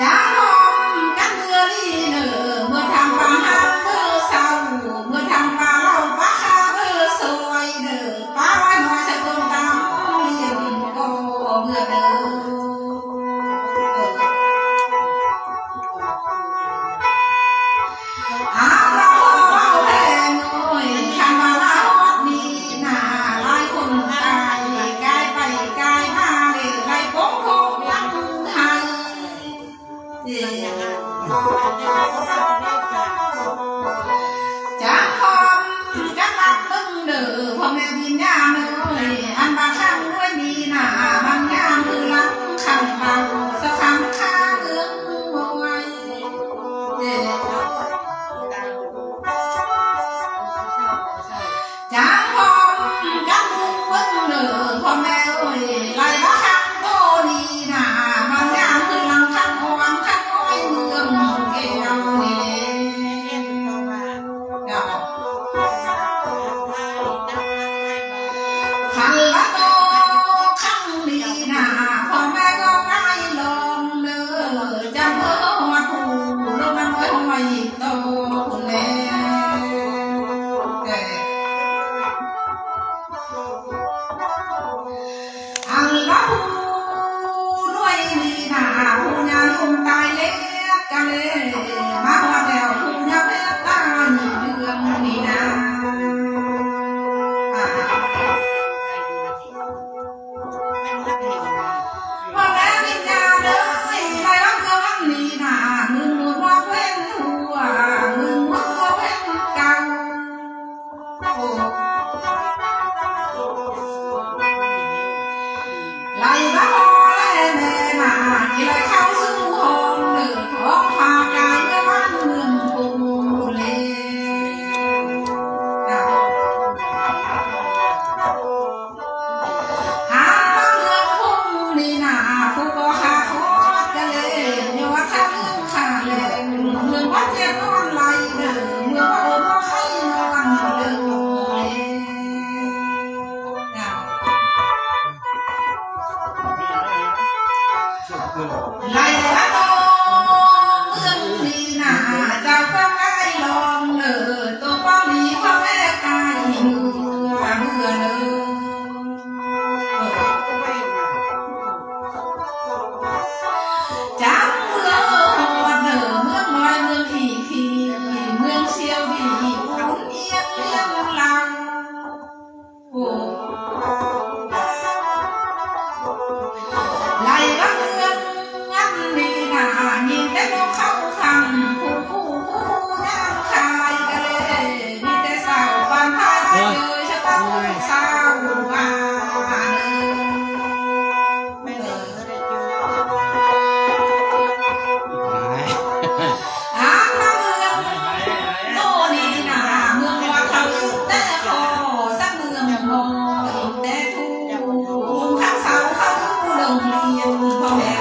ຈາກພ້ອມກັນເມື່ອນີ້ເດີ ເມື່ອທຳປາຫາເດີເຊົາ ເມື່ອທຳປາເຫຼົ້າປາຄາເດີຊອຍເດີ ປາໄວ້ໜ້ອຍສະຕົງຕາມລຽນກໍເມື່ອເດີ. ອາລາເວົ້າແລ້ວໂອ້ຍ ຄັນວ່າລາວຮອດນີ້ນາ ຫຼາຍຄົນກາຍ ກາຍໄປກາຍມາເລີຍ ໄລ່ປົງໂຄງຫຼັງໃຫ້ ຈາກພ້ອມກັນນັບເບິ່ງເດີ ພໍ່ແມ່ວິນຍານເອີຍ ອັນບາງຄັ້ງດ້ວຍນີ້ນາ ມັນຍາມຄືຫຼັງຄັນເບົາ ສະຄັນຄາເມືອງມວຍ ຈາກພ້ອມກັນເບິ່ງເດີ ພໍ່ແມ່ເອີຍ ໄລ່ລະຄັງໂຕນີ້ນາ ມັນຍາມຄືຫຼັງຄັນອ່ອນຄັນນ້ອຍເມືອງແກ້ວນີ້ແຫຼະ. ຄັນລະໂຕຄັງນີ້ນາ ພໍ່ແມ່ກໍໄດ້ລອງເດີ ຈຳເອີຍຮອດຜູ້ລົງມາຫ້ອຍໂຕແລ ອັນລະຜູ້ລວຍນີ້ນາ ຜູ້ຍາລຸງຕາຍເລັກກະເລ ມາຮອດແລ້ວຜູ້ຍາເມດຕານີ້ເລື່ອງນີ້ນາ ພໍ່ແມ່ວິນຍາເອີຍ ໄດ້ຮັບເລື່ອງອັນນີ້ນາ ມຶງໝູນມອກເວັນຫົວ ມຶງໝູນມອກເວັນເກົ່າ ໄລ່ມາພໍແລແມ່ນາ ທີ່ໄລ່ເຂົ້າສູ່ຫ້ອງເດີ ຂອງພາກາຍເມືອງບ້ານເມືອງໂພເລ. ຫາເມືອງພຸ້ງນີ້ນາ ຜູ້ກໍຫາຄອດກະເລ ຍ້ອນຂ້າເມືອງຂ້າແລງ ເມືອງວັດເຈັບນອນໄຫຼເດີ ເມືອງວ່າໂອນບໍ່ໄຄນອນເດີ ໄລລະໂຕເມືອງນີ້ນາ ເຈົ້າກໍໄດ້ລອງເດີ ໂຕປ້ອງດີພໍ່ແມ່ກາຍເມືອ ເມືອເດີ ຈາກເມືອຮອດເດີ ເມືອງນ້ອຍເມືອງທີ່ຂີ່ ເມືອງສ່ຽວດີ ຂຸນອຽງເມືອງລາວ ໂອ້ ໄລລະເມືອງອັນນີ້ນາ ຍິນແຕ່ນົກເຂົາຄັງ ຄູ່ຄູ່ຄູ່ຄູ່ນາງຂາຍກະເລ ມີແຕ່ສາວບ້ານພາໄດ້ເລີຍ ຊະຕາສາວບ້ານ ເອີ ອານາເມືອງໂຕນີ້ນາ ເມືອງວ່າເຂົາຢູ່ແຕ່ຂໍ ສັກເມືອງບໍ່ອີກແຕ່ທຸ່ ໂຮງຄັນເຊົາເຂົາຢູ່ໂຮງຮຽນ ພໍ່ແມ່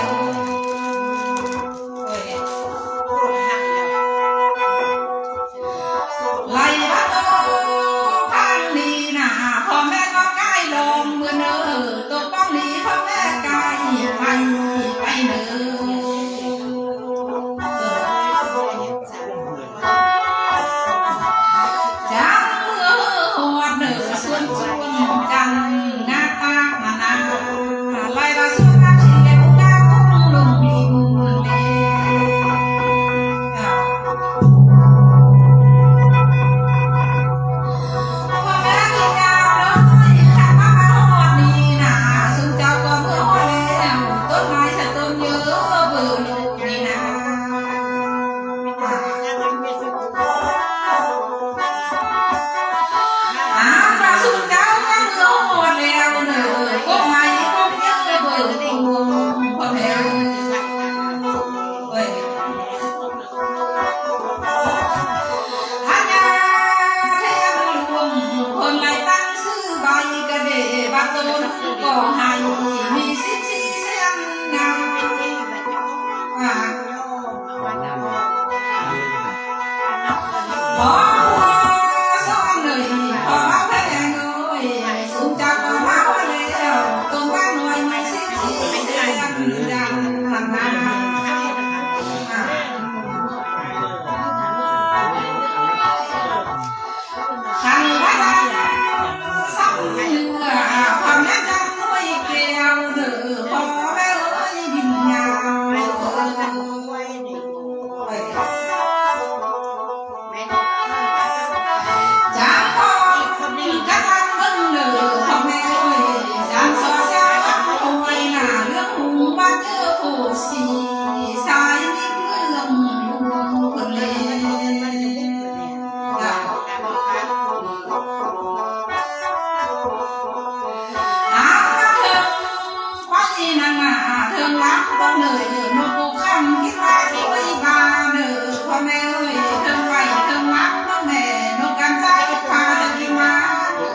ນັ້ນນະ ເທິງລຳເບິ່ງເດີ ນົກການກິນມາທີ່ໄວ້ບາເດີ ພໍ່ແມ່ເອີຍ ເທິງໄວ້ເທິງລຳເບິ່ງແດ່ ນົກການໃຊ້ພາກິນມາ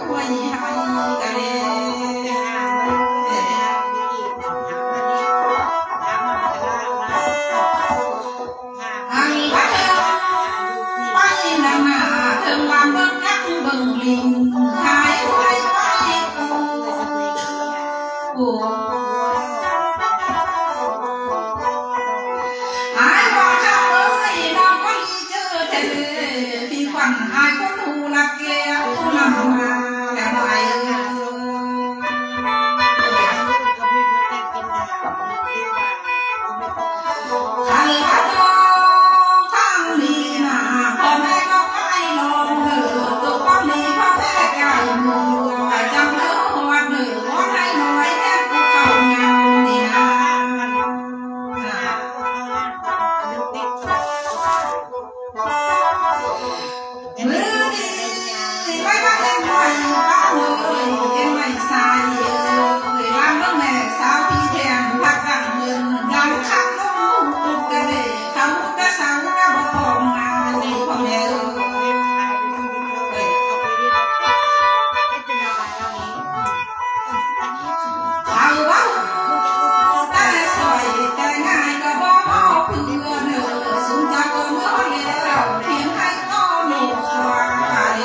ຫ້ວຍໄຮ່ກະເລ ໄປນຳໜ້າເທິງບ້ານເບິ່ງກັກເບິ່ງລິງ ຫາຍໄປ ໂອ້ ອາຍວ່າເຈົ້າເອີຍ ນ້ອງກໍດີເຈີແທ້ ພີ່ຂວັນອາຍຄົນຮູ້ລັກແກ້ວ ນຳມາແລ້ວອ້າຍເອີຍ. ຄັນວ່ານ້ອງທາງນີ້ນະ ພໍ່ແມ່ກໍໄປລອງເດີ ຕົກຄວາມດີພໍ່ແມ່ກາຍເມືອ ຈຳເດີຮອດເດີ ບໍ່ໃຫ້ນ້ອຍແມ່ນຜູ້ເຂົ້າງານນີ້ນະ. ມື້ນີ້ໄວ້ວ່າເອັນໄວ້ປ້າເອີຍ ເອັນໄວ້ຊາຍເອີຍ ລາມເບິ່ງແມ່ສາວທີ່ແທນ ພັກກັນເງິນ ຫຼັງຄັນລູກກະເດ ເຂົາກະເຊົາກະບໍ່ອອກມາເລີຍ ພໍ່ແມ່ເອີຍ. ເຂົາເວົ້າແຕ່ສອຍແຕ່ງ່າຍກໍບໍ່ເວົ້າເພື່ອເນີ ຊຸມເຈົ້າກໍເມືອແລ້ວ ພຽງໃຫ້ຕໍ່ໜູຄວາຍ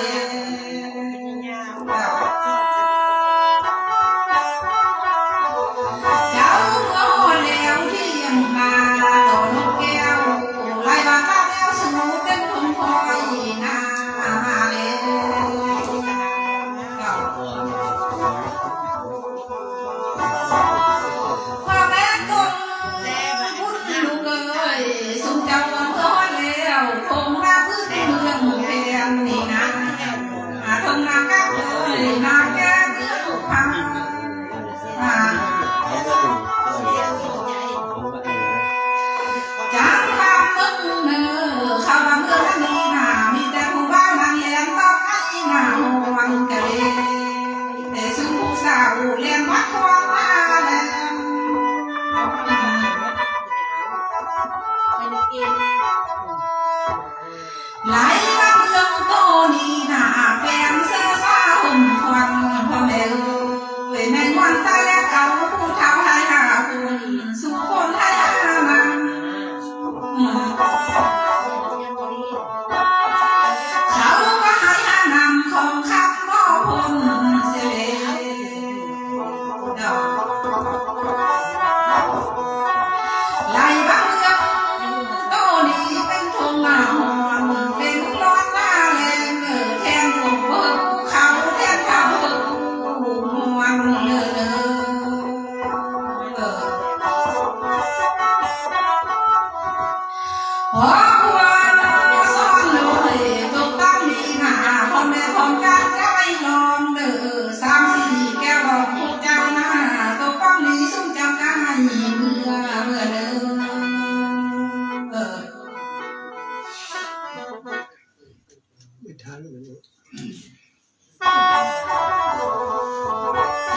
ເຈົ້າເມືອແລ້ວພຽງມາຕໍ່ນົກແກ້ວ ໄລ່ວ່າຕາແລ້ວສູເປັນຄົນຄອຍນາແລ. ພໍ່ແມ່ຕົນບຸນລູກເອີຍ ຊຸມເຈົ້າກໍເມືອຮອດແລ້ວ ທົ່ງນາພື້ນເມືອງແຜ່ນນີ້ນະ ທົ່ງນາກັບເອີຍ ນາແກ່ເມືອງພັງ ຈັງຫວະເບິ່ງເນີ ເຂົ້າມາເມືອງນີ້ນາ ມີແຕ່ຜູ້ບ່າວນາງແລ່ນມາໄກໜ້າຮ້ອນກະເລ ແຕ່ຊຸມຜູ້ສາວແລ່ນມາທວງມາແລ້ວ ໄຫຼມາເມືອງໂຕນີ້ນາ ແປງເສື້ອສາຫົ່ມຂວັນ ພໍ່ແມ່ເອີຍ ແມ່ນຍ້ອນຕາແລກເອົາຜູ້ເຖົ້າໃຫ້ຫາຄົນ ສູ່ຄົນໃຫ້ຫານຳ ເຂົາກໍໃຫ້ຫານຳຂອງຄຳບໍ່ພົ້ນເສຍເລີຍ ໄຫຼບາງເລື່ອງໂຕນີ້ເປັນທົ່ງນາຮ້ອນ ເປັນຮ້ອນນາແລ້ງເດີ ແທງລົງເບີພູເຂົາ ແທງເຂົາເບີພູມ່ວນເດີ ເອີ. ພໍຄວນສອນໂດຍຕົກຕ້ອງມີໜ້າ ພໍ່ແມ່ຂອງເຈົ້າຈະໄດ້ລອງເດີ ສາມສີ່ແກ້ວລອງພວກເຈົ້າໜ້າ ຕົກຕ້ອງມີຊຸມເຈົ້າຈະໄດ້ເມືອ ເມືອເດີ ເອີ. ໄປທາງນັ້ນເນາະ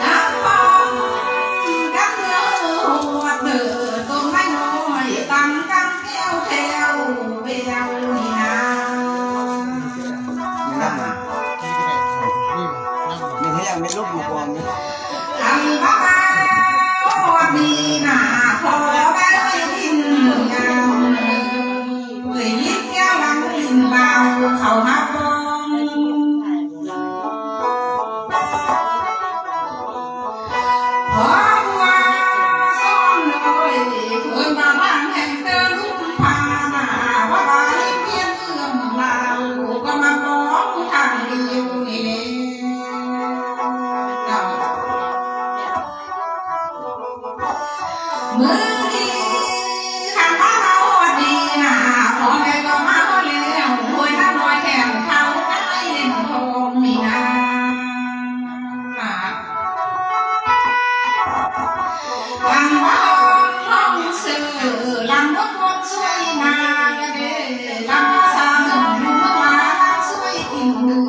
ຈັກປ້ອມກັບເມືອຮອດເດີ ຕົ້ນໄມ້ນ້ອຍຕັ້ງກາງແຖວແຖວແຖວນີ້ນາ ນີ້ນະ ນີ້ນຳມັນ ນີ້ນຳມັນ ນີ້ໃຫ້ຍັງແມ່ນລົບຢູ່ກ່ອນນີ້ ຄັນວ່າຮອດນີ້ນາ ຂໍໄປກິນຫຍັງ ເອີຍ ຍິບແກ້ວຫຼັງກິນເຫຼົ້າເຂົ້າມາປ້ອງ ພໍຜົວສອງນ້ອຍ ເພິ່ນມາບາງແຫ່ງເຕີລຸມພານາ ວ່າບາງເມືອງລາວ ກໍມາປ້ອງທາງດຽວນີ້ແຫຼະ. ມື້ນີ້ຄັນວ່າເຮົາວ່າດີນາ ພໍ່ແມ່ກໍມາຮອດແລ້ວ ຫ້ວຍນ້ຳນ້ອຍແຖມເຂົາໄປເຫຼັ້ນທອງນີ້ນາ ຫຼັງວ່າຫ້ອງເສີ ຫຼັງວ່າຄົນຊ່ວຍນາເດ້ ຫຼັງວ່າສາວໜຶ່ງຢູ່ເມືອງລາວຊ່ວຍກິນເດີ.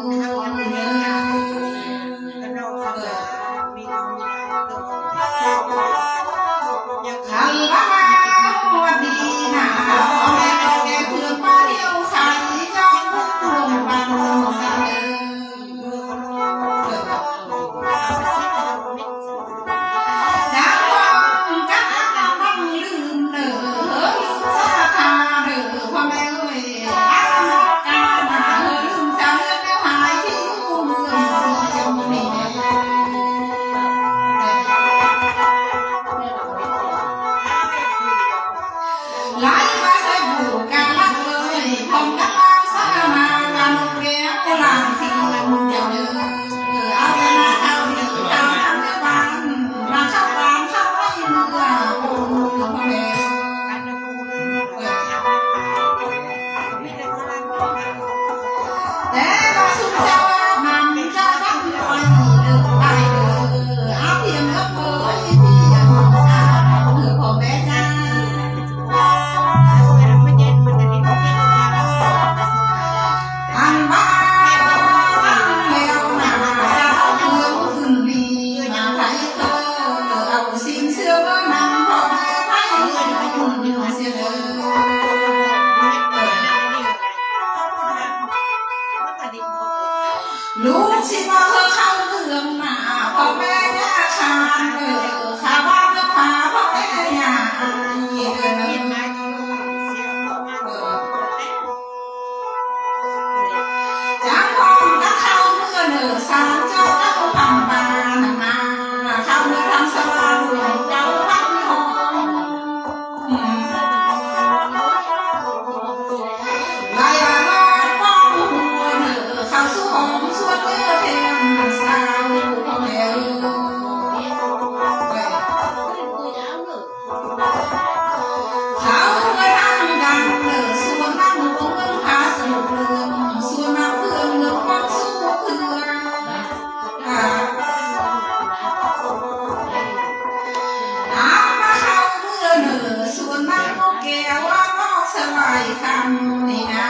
ແລ້ວວ່າອອກສະບາຍຄຳນີ້ນາ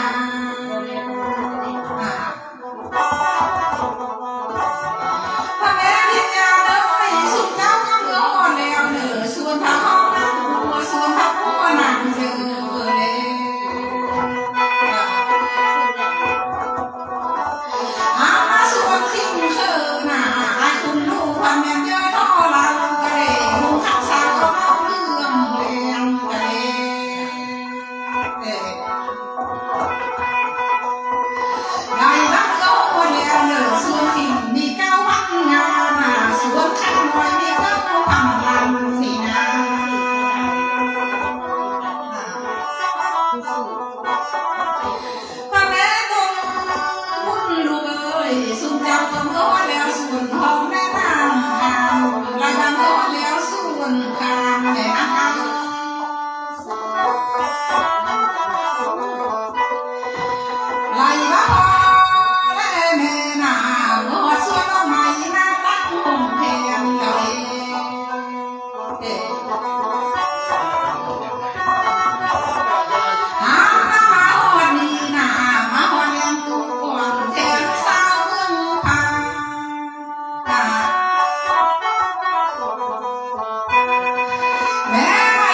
ອ່າ ພໍ່ແມ່ພິດຍາເອີຍ ຊຸມເຈົ້າກໍເມືອຮອດແລ້ວເດີ ຊວນພະເຮົານຳ ຊວນພະຜູ້ນຳເດີເລີຍ ອາມາຊວນຄິງເທີນາ ອາຍຄຸນລູກພັນແມ່ນເຢີທໍລາວກະເລ ນຸ່ງຄັກສາວເອົາເລື່ອງແລງກະເລ ເອີ ໄດ້ບັກໂຕແລ້ວເດີ ຊວນຄິງມີເກົ້າພັນງາມາ ຊວນຄັກນ້ອຍມີເກົ້າພັນລຳນີ້ນາ. ພໍ່ແມ່ຕົນບຸນລູກເອີຍ ຊຸມເຈົ້າກໍເມືອຮອດແລ້ວສວນຫອມແມ່ນາງງາມ ລະກະເມືອຮອດແລ້ວສວນຄາມແມ່ນາງງາມ ໄລ່ມາພໍແລະແມ່ນາງ ເມືອຮອດສວນດອກໄມ້ນາຕັ້ງຫົງແພນກະເລ. ຫາມາຮອດນີ້ນາ ມາຮອດແລ້ວຕູກ່ອນແຖມສາວເມືອງພາ ແມ່ໄມ້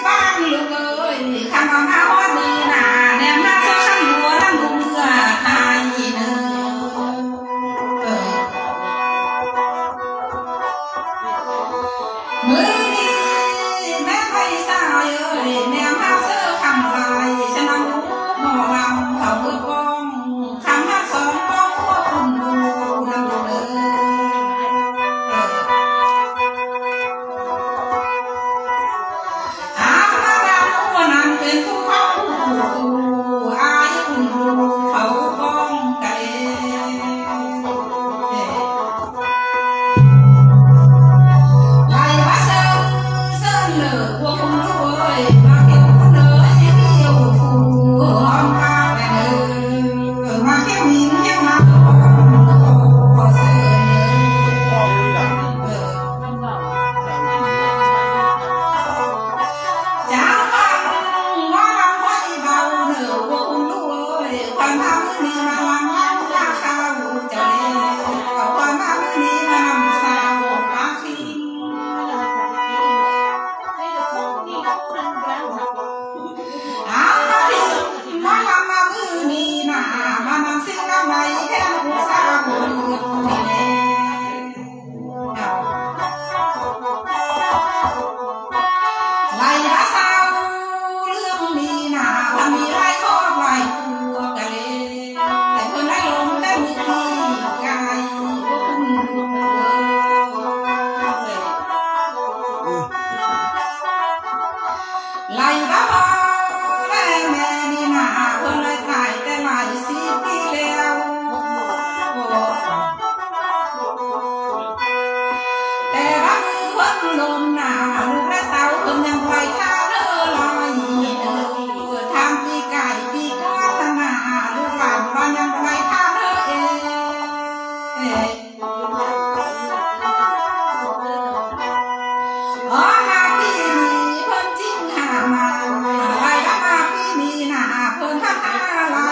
ປາງລູກເອີຍ ຄັນວ່າມາຮອດນີ້ນາ ແນມຫາຊອກຄັນຫົວນຳລູກເມືອໄທເດີ. ມື້ນີ້ແມ່ໄມ້ສາວເອີຍ ແນມຫາເສີຄຳລາຍ ສະນຳໝໍລຳເຂົາເມືອປ້ອງ ຄຳຫາສອງປ້ອງພວກຄຸນດູນຳເດີ. ອາມາດາມຫົວນັ້ນເປັນຜູ້ເຝົ້າຜູ້ຕູ ອາຍຄຸນດູເຝົ້າປ້ອງໄກ ໄລ່ມາເຊີນ ເຊີນເລີ ພວກຄຸນລູກເອີຍ ມາເກັບຄຸນເອີຍ ທີ່ຢູ່ຜູ້ຫ້ອງປາກແມ່ນເດີ ມາເກັບຫີນເກັບມາຂອເຊີນເດີ. ຈາກຟັງໝໍລຳຂ້ອຍເວົ້າເດີ ພວກຄຸນລູກເອີຍ ຂ້ອຍມາມື້ນີ້ມາລຳລຳລາຄາວເຈົ້າແລ້ວ ຂ້ອຍມາມື້ນີ້ມານຳສາວປາຄີ ອາມາທີ່ໝໍລຳມາມື້ນີ້ນາ ມານຳສິ່ງນຳໄມ້ແທນຜູ້ສາວເມືອງນີ້ແລະ. ໄລ່ລະສາວເລື່ອງນີ້ນາ ມັນມີຫຼາຍຄອບຫຼາຍຄົວກະເລ ແຕ່ເພິ່ນໄລ່ລົງແຕ່ມື້ປີກາຍ ບໍ່ຄຸ້ນຮູ້ເອີຍ. ໄລ່ລະພໍ່ແລະແມ່ນີ້ນາ ເພິ່ນໄດ້ຕາຍແຕ່ຫຼາຍສິບປີແລ້ວ ແຕ່ລະມື້ເພິ່ນລົ້ມໜ້າ ລູກແລະເຕົ້າເພິ່ນຍັງໄດ້ທານເຮີຫຼາຍເດີ ທານປີກາຍປີກ່ອນນັ້ນນາ ລູກຫຼານບ້ານຍັງໄດ້ທານເຮີເອງ ເອີ ມາປີນີ້ເພິ່ນຈິງຫາມາ ໄລ່ລະມາປີນີ້ນາ ເພິ່ນທັງຫາໄລ່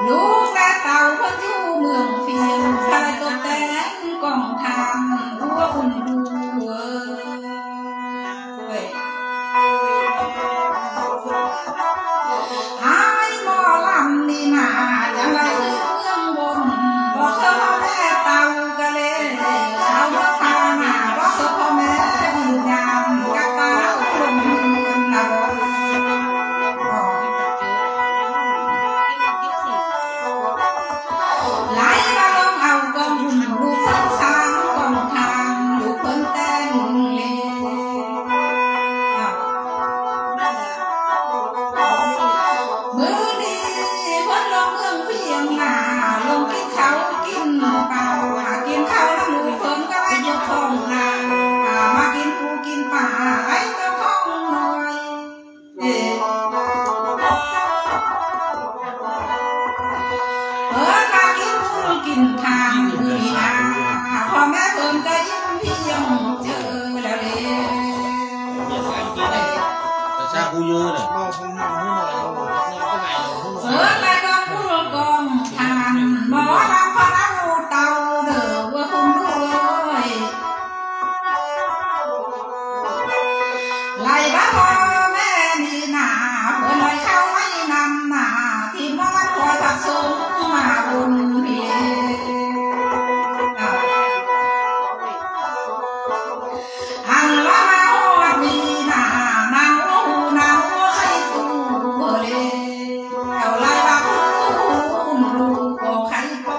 ລູກແລະເຕົ້າເພິ່ນຢູ່ເມືອງພຽງ ໄດ້ຕົບແຕ່ງກອງທານ ຫົວອຸ່ນດູເອີຍ. ອ້າຍໝໍລຳນີ້ນາ ຈັ່ງໄດ້ຄືເມືອງບົນ ບໍ່ຄືພໍ່ແມ່ເຕົ້າກະເລ ຊາວເມືອງພານາ ບໍ່ຄືພໍ່ແມ່ວິນຍານ ກັບຕາລົງເຮືອນນະ ໄລ່ມາລົງເອົາກອງບຸນ ລູກເພິ່ນສ້າງກອງທານ ລູກເພິ່ນແຕ່ງເລ ມື້ນີ້ເພິ່ນລົງເມືອງພຽງນາ ລົງກິນເຂົ້າກິນ ເອີ ເອີ ແລະກໍຜູ້ກອງທ່ານໝໍລຳພະລາວເຕົາເດີ ເອີ ຄຸນເອີຍ ໄລ່ວ່າພໍ່ແມ່ນີ້ນາ ເພິ່ນໄດ້ເຂົ້າໄວ້ນຳໜ້າ ທີ່ມາວັດຄອຍພັກສົງມາບຸນພີ ອັນລະມາຮອດນີ້ນາ ນາງຮູ້ນາງບໍ່ໄຄຕູ້ເລີຍ ແລ້ວລາຍວ່າຄຸນລູກ ຄຸນລູກບໍ່ໄຄປອງ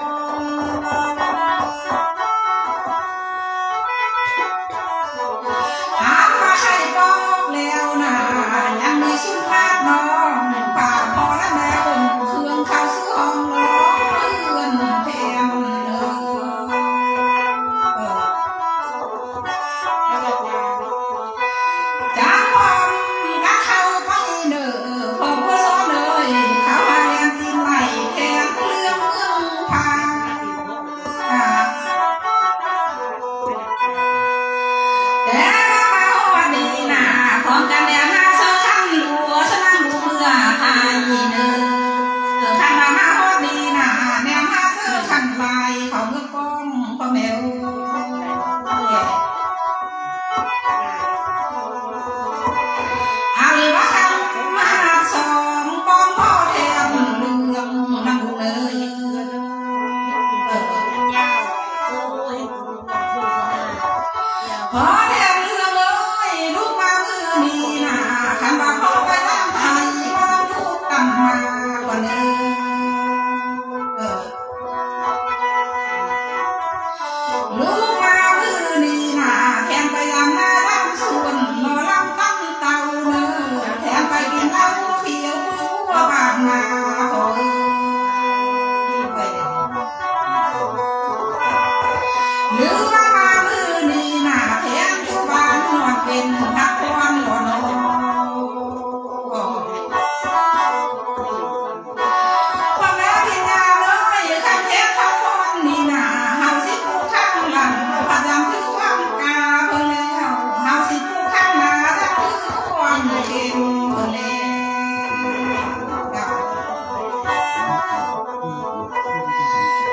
ຫາກວ່າໄຄປອງແລ້ວນາ ຍັງມີຊຸມລາດນ້ອງ ຝາກພໍ່ແລະແມ່ຄົນເຄື່ອງເຂົ້າສູ່ຫ້ອງນອນເຮືອນແທນເດີ. ຈາກພ້ອມກະເຂົ້າໄປເດີ ພໍ່ຜູ້ສອນເອີຍ ເຂົ້າຫາແລນຕີນໄຫຼແທນເລື່ອງເມືອງພາ ແຕ່ວ່າມາຮອດນີ້ນາ ພ້ອມກັນແນມຫາເສື້ອຄັນຫຼວງ ສະນັ້ນລູກເມືອພາຍເດີ ຄັນວ່າມາຮອດນີ້ນາ ແນມຫາເສື້ອຄັນຫຼາຍ ເຂົ້າເມືອ ປອງພໍ່ແມ່ເອີຍ ອັນວ່າຄຳມາສອງປອງພໍ່ແທນເລື່ອງນຳເອີຍ ພໍ່ແທນເລື່ອງເອີຍ ລູກມາມື້ນີ້ນາ ຄັນວ່າພໍ່ໄປຕາມໃຜ ບໍ່ຕ້ອງລູກຕາມມາກ່ອນເອີຍ. ລູກມາມື້ນີ້ນາ ແທນໄປອຳນາດຳສວນ ໝໍລຳຕຳເຕົາເດີ ແທນໄປກິນເຫຼົ້າຂຽວຄົວບ້ານນາຂໍເອີຍ ຫຼືວ່າມາມື້ນີ້ນາ ແທນຢູ່ບ້ານນອນເປັນພັກຜ່ອນບໍ່ນອ ພໍ່ແມ່ພິນຍາເອີຍ ຄັນແທ້ຄຳພອນນີ້ນາ ເຮົາຊິປູກທາງຫຼັງ ພະຈຳຄືຄວາມກາເພິ່ນແລ້ວ ເຮົາຊິປູກທາງໜ້າ ຈຳຄືຄວາມເກັ່ງເພິ່ນແລ້ວ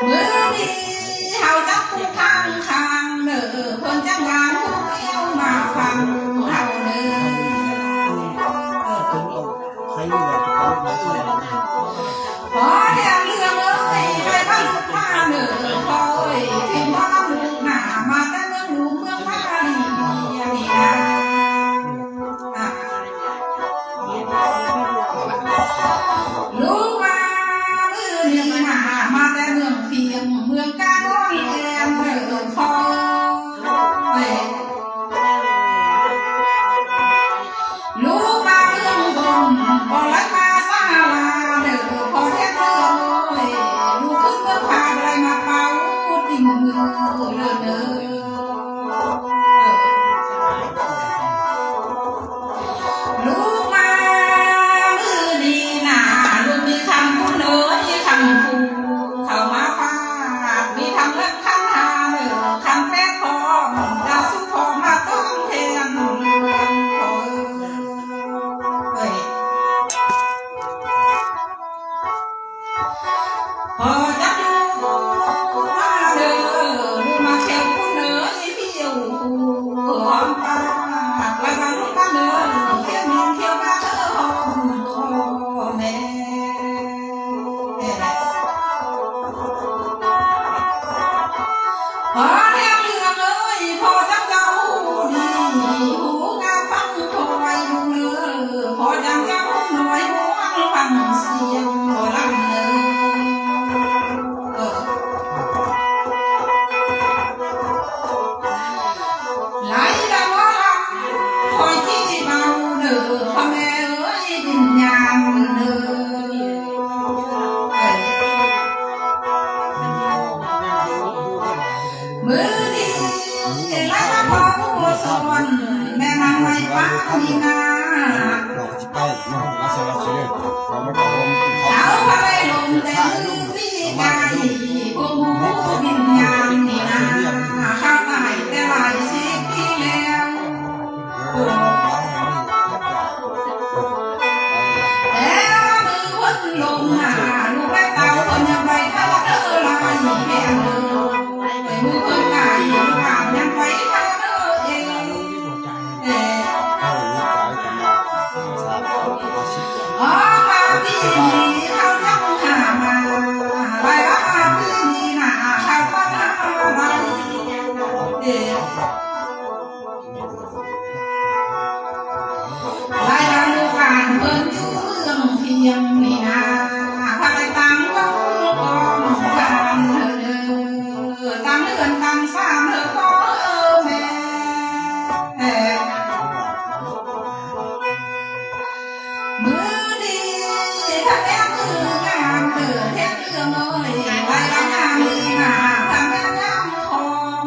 ມື້ນີ້ເຮົາຈະປູກທາງຂ້າງເດີ ເພິ່ນຈະຫວານແກ້ວມາຟັງເຮົາເດີ. ພໍ່ແທນເລື່ອງເອີຍ ໄດ້ມາລຸກມາເດີພໍ່ເອີຍ ທີ່ມານຳລູກໜ້າ ມາແຕ່ເມືອງຫຼວງເມືອງພາລີນີ້ນາ ລູກມາມື້ນີ້ນາ ມາແຕ່ເມືອງພຽງ ເມືອງກາງອອນແອນເດີພໍ່ເອີຍ. ລູກມາເມືອງບົນ ບໍ່ໄດ້ມາສາລາເດີ ພໍ່ແທນເອີຍ ລູກຂຶ້ນເມືອງພາ ບໍ່ໄດ້ມາເປົ່າຕິ່ງມືເດີ ເດີ. ລູກມາມື້ນີ້ນາ ລູກມີຄຳຄຸນເອີຍ ຄຳຄູເຂົ້າມາຝາກ ມີທັງເງິນ ຂັນຫ້າເດີ ຂັນແປດພ້ອມ ຈະສູ່ພໍ່ມາຕ້ອງແທນເລື່ອງພໍ່ເອີຍ ພໍ່ຈັກລູກມາເດີ ລູກມາແຄວຄູເດີ ອີ່ຜິວຄູຫອມປາກ ລະວັງລູກມາເດີ ແຄວມິນແຄວມາເດີ ຫອມຄໍແມ່. ພໍ່ແທນເລື່ອງເອີຍ ພໍ່ຈັກເຈົ້າຮູ້ດີ ຫູງາມຟັງຄອຍລູກເອີຍ ພໍ່ຈັກເຈົ້າຮູ້ໜ້ອຍຫວງຟັງສຽງໝໍລຳເອີຍ ເອີ. ໄລ່ລະໝໍລຳ ຄອຍທີ່ເວົ້າເດີພໍ່ແມ່ເອີຍ ວິນຍານເດີ ມື້ນີ້ໄລ່ລະໝໍສອນ ແມ່ນາງໄມ້ປານີນາ ເຈົ້າພະໄລລົມແຕ່ມື້ນີ້ໄດ້ ພວກໝູວິນຍານນີ້ນາ ຂ້າຕາຍແຕ່ຫຼາຍສິບປີແລ້ວ. ຍັງໄປທາງເດີເອງ ເອີ ເອົາລູກຊາຍກັນມາ ສາມ ເອົາສິບ ເອົາມາປີນີ້ເຮົາຍັງຫາມາ ໄລ່ວ່າມາປີນີ້ນະ ເຮົາມາຫາມາເອງ ຫຼາຍໆລູກຫຼານເພິ່ນຢູ່ເມືອງພຽງນີ້ນາ ພາໄປຕັ້ງວັດກອງທານເດີ ຕັ້ງເຮືອນຕັ້ງຊານເດີພໍ່ເອີແມ່ ມື້ນີ້ຖ້າແມ່ນມື້ງາມເດີ ເຮັດເລື່ອງເອີຍ ຫຼາຍໆງາມນີ້ນາ ຖ້າແມ່ນຍາມຂອງ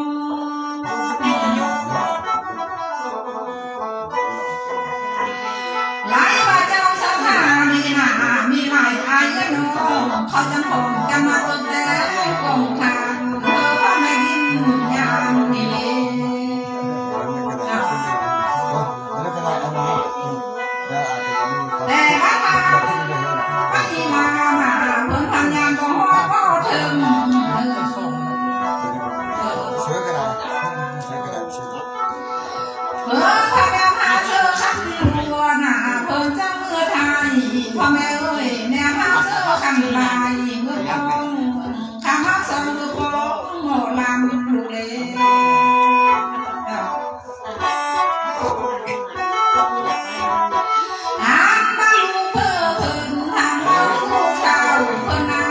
ຫຼາຍວ່າເຈົ້າສະຖານີນາ ມີຫຼາຍອ້າຍເອື້ອຍນ້ອງ ເຂົາຈະພ້ອມກັນມາຕົວແທນກອງທານ ເພື່ອພະແມ່ດິນຍາມນີ້ເລີຍ ແຕ່ວ່າໄປມາມາ ເພິ່ນພັນຍາມບໍ່ຮອດບໍ່ເຖິງ ເອີ ເອີ ພະແມ່ມະຫາເຊຄຳຫຼວງນາ ເພິ່ນຈະເມືອໄທ ພໍ່ແມ່ເອີຍ ແນມຫາເຊຄຳຫຼາຍ ເມືອຕ້ອງ ຄຳຮັກສອງເມືອປ້ອງ ໝໍລຳລູກເລ ອັນມາລູກເພີ່ນ ອັນມາລູກສາວເພິ່ນນາ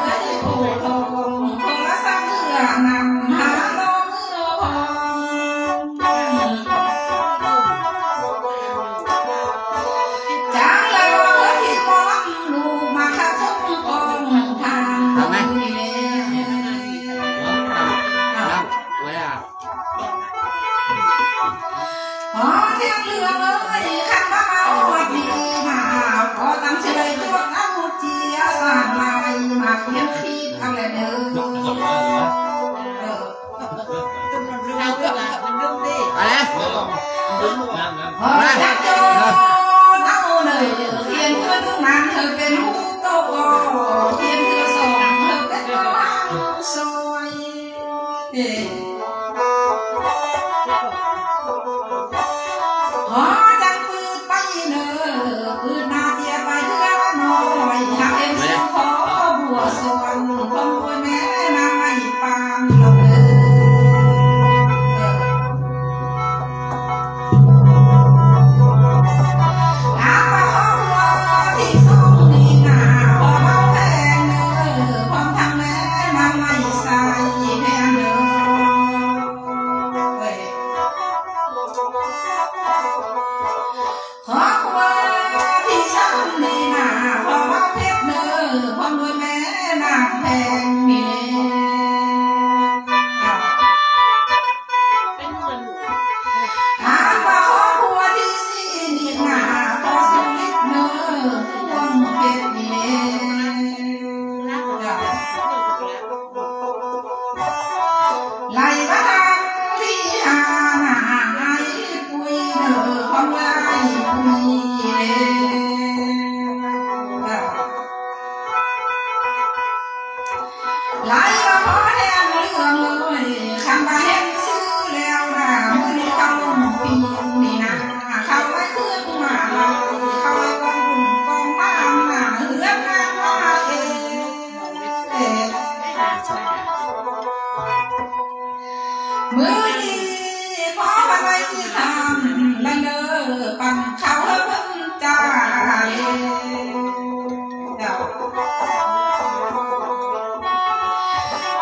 ເອື້ອຍໂພທອງ ໂທລະສັບເອື້ອນຳ ຫານ້ອງເອື້ອພອງ ຈາກລະເລີທີ່ບໍ່ລຳລູກມາຄະສົມກອງທານ ເອົາໄໝ? ເອົາ ອໍ ທຽງເລື່ອງເອີຍ ຄັນວ່າມາຮອດນີ້ນາ ກໍຕ້ອງຊິໄດ້ຈົດເອົາເຈຍສາດລາຍ ມາຂຽນຂີດເອົາແລະເດີ ເອີ ໄປແລ້ວ ຂໍຈັກຈົດເອົາເດີ ຂຽນເທື່ອໜຶ່ງນັ້ນໃຫ້ເປັນຮູບໂຕກໍ ຂຽນເທື່ອສອງໃຫ້ເປັນໂຕຫາງຊອຍ ເອີ ຂໍຈັກປືດໄປເດີ ປືດໜ້າເຈຍໄປເທື່ອໜ້ອຍ ຫາກເຫັນສຽງຂໍບົວສວນ ຄົນອວຍແມ່ນາງໄມ້ປານລະເດີ ອາປະຄອງເລີທີ່ສອງນີ້ນາ ຂໍເວົ້າແພງເດີ ພ້ອມທັງແມ່ນາງໄມ້ສາຍແພງເດີ ເອີຍ ຄອບຄົວທີ່ສາມນີ້ນາ ພໍ່ເວົ້າເພັດເດີ ພ້ອມດ້ວຍແມ່ນາງແພງມີເດ ຫາກວ່າຄອບຄົວທີ່ສີ່ນີ້ນາ ພໍ່ສຸລິດເດີ ພວງເພັດມີເດ ໄລ່ມາທີ່ຫ້ານາ ອ້າຍປຸ້ຍເດີ ຂອງອ້າຍປຸ້ຍເດ ຫຼາຍວ່າພໍແຮງເລື່ອງເອີຍ ຄັນວ່າເຫັນຊື່ແລ້ວນາ ມື້ນີ້ເຂົາລົງປີນີ້ນາ ເຂົາໄດ້ຂຶ້ນມາລາຍ ເຂົາໄດ້ກອງບຸນກອງທານນາ ເຮືອນນາງມາເອງ ມື້ນີ້ຂໍມາໄວ້ທີ່ທຳແລະເດີ ປັນເຂົ້າເພິ່ນຈາເລ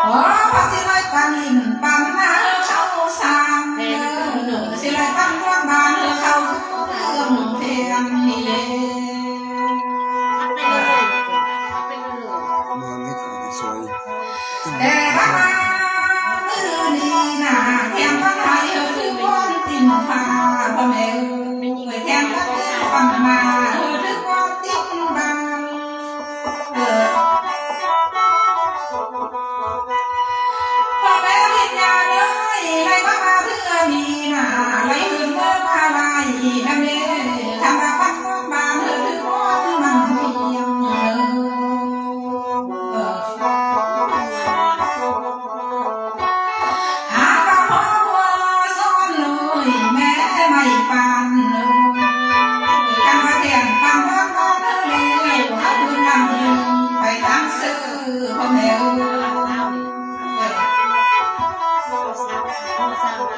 ຂໍພະຊິໄລປັນດິນປັນນາເຂົ້າສ້າງເດີ ຊິໄລປັນເມືອງບ້ານເຂົ້າເຄື່ອງແພງນີ້ເລ ແຕ່ວ່າມື້ນີ້ນາ ແຖມມາໃຫ້ຄືບ່ອນຕີນຟ້າ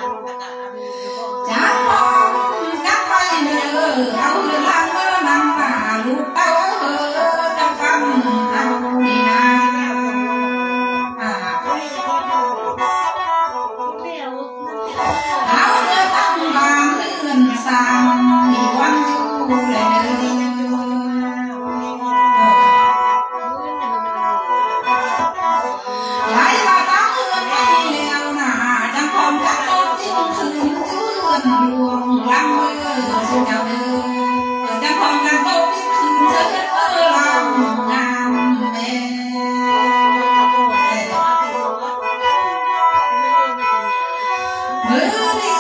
ຈາກພ້ອມກັບໄປເດີ ເອົາເຮືອນຫຼັງເມືອນຳພາລູກເຕົ້າເອີ ຈຳກຳເອົານີ້ນາ ເອົາເຮືອຕັ້ງບ້ານເຮືອນສ້າງ ມີບ່ອນຢູ່ແລເດີ. ໄລ່ວ່າຕັ້ງເຮືອນໄປແລ້ວນາ ຈັ່ງພ້ອມກັນໂຕປິ່ນຄືນຢູ່ເຮືອນຫຼວງຫຼັງເດີ ຊຸມເຈົ້າເດີ ຈັ່ງພ້ອມກັນໂຕປິ່ນຄືນເຊີນເດີ ລຳງາມແດ່ ມື້ນີ້